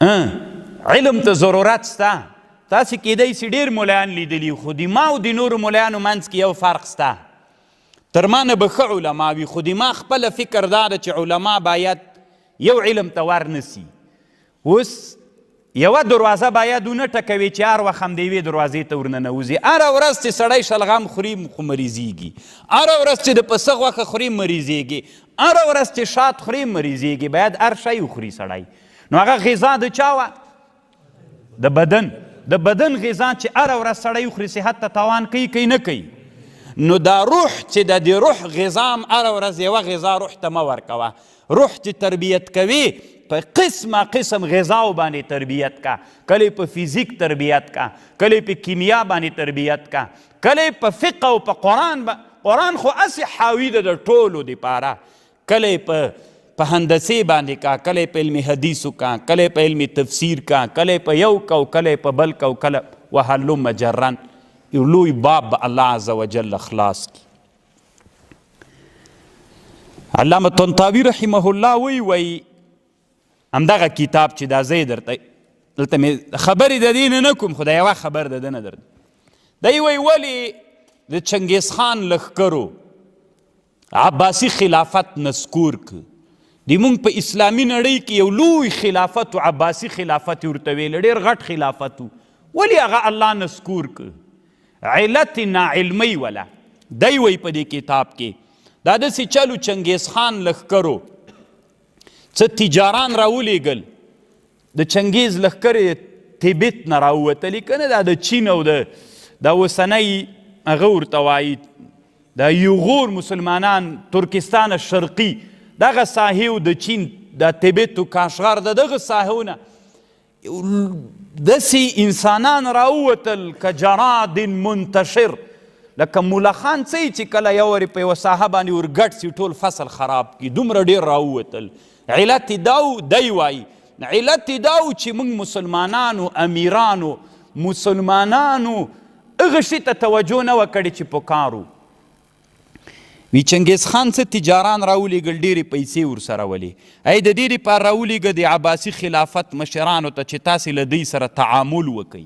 علم ته ضرورت سته. تاسې کیدای سي ډیر ملایان لیدلي، خو د ما او د نورو ملایانو منځ کې یو فرق سته. تر ما نه به ښه علما وي، خو د ما خپله فکر دا ده چې علما باید یو علم ته ور نه سي. اوس یوه دروازه باید ونه ټکوي چې هر وخت هم د یوې دروازې ته ورننوځي. هره ورځ چې سړی شلغم خوري خو مریضېږي، هره ورځ چې د پسه غوښه خوري مریضېږي، هره ورځ چې شات خوري مریضېږي. باید هر شی وخوري سړی. نو هغه غذا د چا وه؟ د بدن. د بدن غذا چې هره ورځ سړی وخوري صحت ته تاوان کوي کوي نه کوي؟ نو دا روح چې د دې روح غذا هم هره ورځ یوه غذا روح ته مه ورکوه. روح چې تربیت کوي په قسمه قسم غذاو باندې تربیت کا، کله په فزیک تربیت کا، کله په کیمیا باندې تربیت کا، کله په فقه او په قرآن با... قرآن خو هسې حاوي ده د ټولو دپاره. کله په په هندسې باندې کا، کله په علم حدیثو کا، کله په علم تفسیر کا، کله په یو کا او کله په بل کا او کله وهلم جرا. یو لوی باب به الله عز وجل خلاص کی. علامه طنطاوي رحمه الله وی وی همدغه کتاب چې دا زه درته دلته مې خبرې د دې نه نه کوم، خو دا یوه خبر د ده نه درته دی وی ولې د چنګیز خان لښکرو عباسي خلافت نسکور که. د مونږ په اسلامي نړۍ کې یو لوی خلافت و، عباسي خلافت یې ورته ویل، ډېر غټ خلافت و، ولې هغه الله نسکور که؟ علت ناعلمۍ وله. دی وایي په دې کتاب کې دا داسې چلو، چنګیز خان لښکرو څه تجاران راولیږل، د چنګیز لښکرې تبت نه راووتلې که نه، دا د چین او د دا اوسنی هغه ورته وایي د یوغور مسلمانان، ترکستان الشرقي دغه ساحې او د چین د تبت او کاشغر د دغه ساحو نه داسې انسانان راووتل که جراد منتشر، لکه ملخان څه چې کله یو ورې په یوه ساحه باندې ورګډ سي ټول فصل خراب کړي، دومره ډېر راووتل. علت یې دا و، دی وایي علت یې دا و چې موږ مسلمانانو امیرانو مسلمانانو هغه شي ته توجه نه وه کړې چې پکار و. وی چنګیز خان څه تجاران راولیږل، ډېرې پیسې ورسره ولې ای د دې لپاره راولیږه د عباسي خلافت مشرانو ته چې تاسې له دوی سره تعامل وکئ،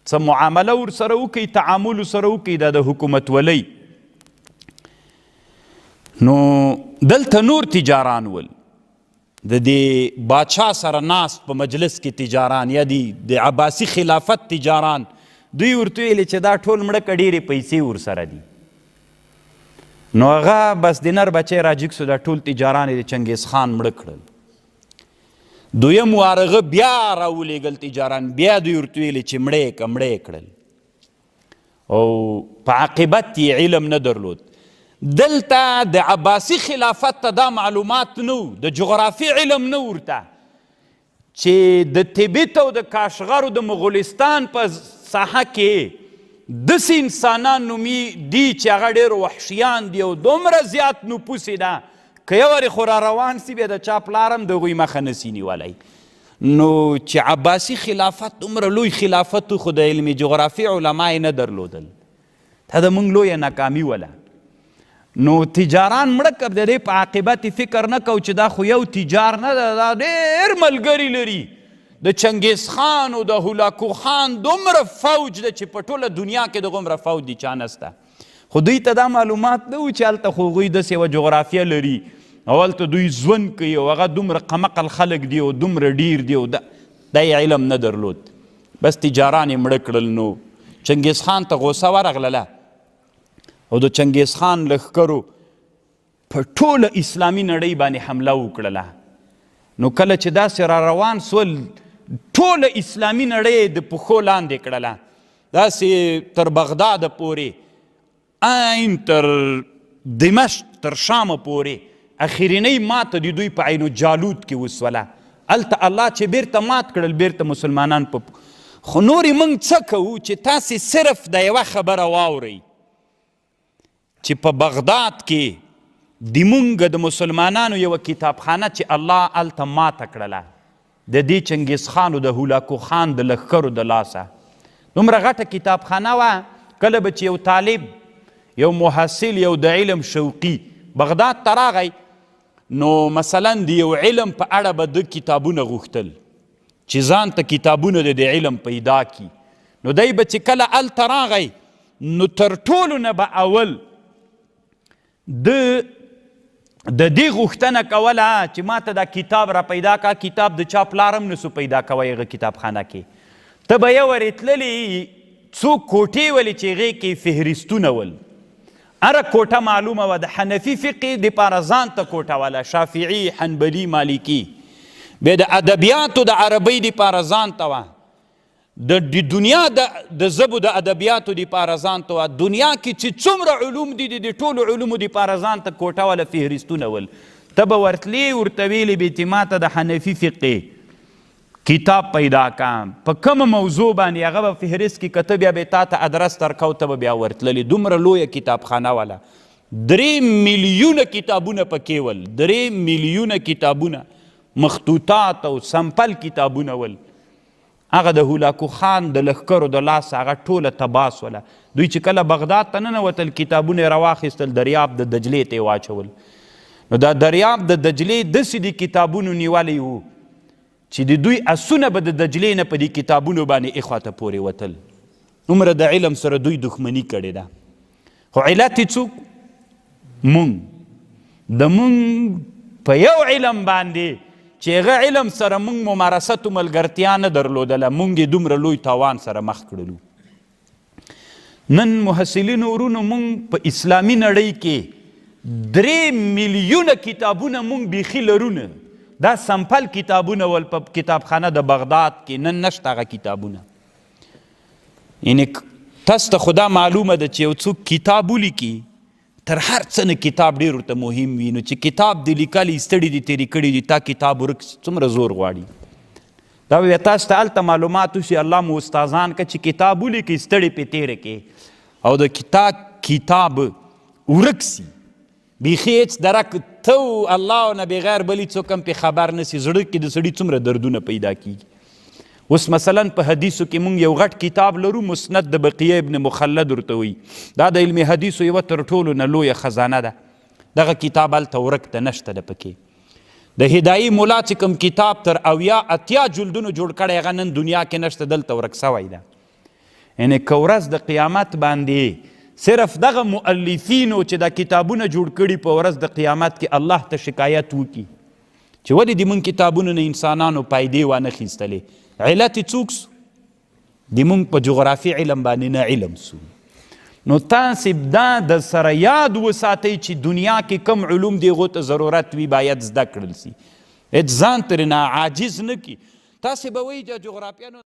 څه معامله ورسره وکړي، تعامل ورسره وکړي، دا د حکومتولۍ. نو دلته نور تجاران ول د دې باچا سره ناست په مجلس کې تجاران، یا دی د عباسي خلافت تجاران، دوی ورته ویلې چې دا ټول مړه که ډېرې پیسې ورسره دي. نو هغه بس د نر بچی راجیګ سو، دا ټول تجاران یې د چنګیز خان مړه کړل. دویم وار هغه بیا راولېږل تجاران، بیا دوی ورته ویلې چې مړه یې که، مړه یې کړل. او په عاقبت یې علم نه درلود. دلته د عباسي خلافت ته دا معلومات نه وو، د جغرافي علم نه ورته چې د تبت او د کاشغر او د مغولستان په ساحه کې داسې انسانان نومي دي چې هغه ډېر وحشیان دي او دومره زیات نفوس یې ده که یو وارې خو را روان سي بیا د چا پلار هم د هغوی مخه نه سي نیولی. نو چې عباسي خلافت دومره لوی خلافت و، خو د علم جغرافي علما یې نه درلودل، دا د موږ لویه ناکامي وله. نو تجاران مړه که د دې په عاقبت فکر نه کو چې دا خو یو تجار نه ده، دا ډېر ملګري لري، د چنګیز خان او د هولاکو خان دومره فوج ده چې په ټوله دنیا کې دغومره فوج دي چا نسته. خو دوی ته دا معلومات نه وو چې هلته خو هغوی داسې یوه جغرافیه لري او هلته دوی ژوند کوي او هغه دومره قمقل خلک دي او دومره ډیر دي او دا دا یې علم نه درلود. بس تجاران یې مړه کړل. نو چنګیز خان ته غوسه ورغلله او د چنګیز خان لښکرو په ټوله اسلامي نړۍ باندې حمله وکړله. نو کله چې داسې را روان سول ټوله اسلامي نړۍ یې د پښو لاندې کړله، داسې تر بغداده پورې، عین تر دمشق، تر شامه پورې. اخرینۍ ماته د دوی په عین جالوت کې وسوله. هلته الله چې بیرته مات کړل، بیرته مسلمانان په خو نورې موږ څه کوو چې تاسې صرف د یوه خبره واورئ چې په بغداد کې د مونږ د مسلمانانو یوه کتابخانه چې الله هلته ماته کړله د دې چنګیز خان او د هولاکو خان د لښکرو د لاسه، دومره غټه کتابخانه وه، کله به چې یو طالب، یو محصل، یو د علم شوقي بغداد ته راغی، نو مثلا د یو علم په اړه به ده کتابونه غوښتل. چې ځان ته کتابونه د علم پیدا کړي. نو دی به چې کله هلته راغی نو تر ټولو نه به اول د دې غوښتنه کوله چې ما ته دا کتاب را پیدا کا. کتاب د چا پلار هم نسو پیدا کوی هغه کتابخانه کې. ته به یو ورې تللې څو کوټې ولې چې هغې کې فهرستونه ول، هره کوټه معلومه وه. د حنفي فقې دپاره ځان ته کوټه وله، شافعي، حنبلي، مالکي. بیا د ادبیاتو د عربۍ دپاره ځان ته وه، د دنیا د زبو د ادبیاتو دپاره ځان ته وه. دنیا کې چې څومره علوم دي د ټولو علومو دپاره ځان ته کوټه وله، فهرستونه ول. ته به ورتلې ورته ویلې به چې ما ته د حنفي فقې کتاب پیدا کا، په کومه موضوع باندې هغه به فهرست کې کته، بیا به تا ته ادرس درکاو، ته به بیا ورتللې. دومره لویه کتابخانه وله، 3 میلیونه کتابونه پکې ول، 3 میلیونه کتابونه، مخطوطات او سمپل کتابونه ول. هغه د هولاکو خان د لښکرو د لاسه هغه ټوله تباه سوله. دوی چې کله بغداد ته ننوتل کتابونه یې راواخیستل، دریاب د دجلې ته یې واچول. نو دا دریاب د دجلې داسې دي کتابونو نیولی وو چې د دوی اسونه به د دجلې نه په دې کتابونو باندې اخوا ته پورې وتل. عمره د علم سره دوی دښمني کړې ده. خو علت یې څوک؟ مونږ. د مونږ په یو علم باندې چې هغه علم سره مونږ ممارست و ملګرتیا نه درلودله، مونږ یې دومره لوی تاوان سره مخ کړلو. نن محصلینو ورونو مونږ په اسلامي نړۍ کې 3 میلیونه کتابونه مونږ بیخي لرو نه. دا سمپل کتابونه ول په کتابخانه د بغداد کې، نن نشته هغه کتابونه. یعنې تاسو ته خو دا معلومه ده چې یو څوک کتاب ولیکي تر هر څه نه کتاب ډېر ورته مهم وي. نو چې کتاب دې لیکلی، ستړي دې تېرې کړي دي، تا کتاب ورک څومره زور غواړي. دا به بیا تاسو ته هلته معلومات وشي. الله مو استادان که چې کتاب ولیکي ستړي پرې تېرې کړي او د کتاب ورک سي، بیخي هېڅ درک ته الله نه بغیر بل هېڅوک هم پرې خبر نه سي. زړه کې د سړي څومره دردونه پیدا کېږي. اوس مثلا په حدیثو کې مونږ یو غټ کتاب لرو، مسند د بقیه ابن مخلد ورته وایي. دا د علم حدیثو یوه تر ټولو نه لویه خزانه ده. دغه کتاب هلته ورک ده، نشته ده پکې. د هدایي مولا چې کوم کتاب تر 70 80 جلدونو جوړ کړی هغه نن دنیا کې نشته، دلته ورک سوی ده. یعنې که ورځ د قیامت باندې صرف دغه مؤلفینو چې دا کتابونه جوړ کړي په ورځ د قیامت کې الله ته شکایت وکړي چې ولې د مونږ کتابونو نه انسانانو پایدې وانه خیستلې، علت یې څوک سو؟ د مونږ په جغرافي علم باندې نه علم سو. نو تاسې دا د سره یاد وساتئ چې دنیا کې کم علوم دی هغو ته ضرورت وي باید زده کړل سي، هېڅ ځان ترې نه عاجز نه کړي. تاسې به وایئ چې جغرافیه نو